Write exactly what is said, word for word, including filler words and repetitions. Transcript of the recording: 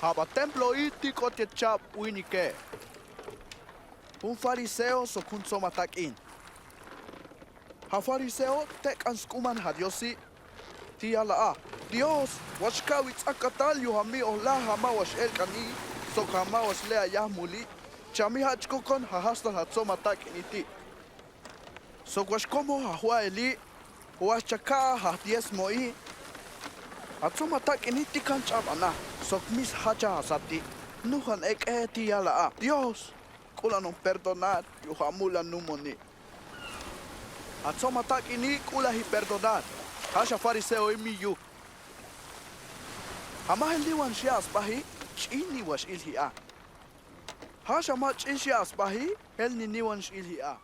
अबा templo ई ती कोत्ये चाब उइनिके। हूँ फरिसेओ सोक हूँ चोमा ताकिन। हा फरिसेओ तेकन सुकुमन हा दियोसी ती याला आ, दियोस, वचका विचाकतल यू हमी ओहला हमा वश एलकनी सोक हमा वश ले आया मुली। चमी हाचको कोन हा हस्तल हा चोमा ताकिन इती। सोक वश कोमो हा हुआ एली, वश चका हा दियस मोई। हा चोमा ताकिन इती कन चाब अना सोक मिस हाचा हा साती। नुहन एक ए ती याला आ, दियोस, कुला नो perdonar यू हा मुला नुमोनी। हा चोमा ताकिन ई कुला ही perdonar। हाशा फरिसेओ ई मी यू। हमा हेलनी वंशिया असबाही चीनी वश इलही आ। हाशा मा चीशिया असबाही हेलनी नी वंश इलही आ।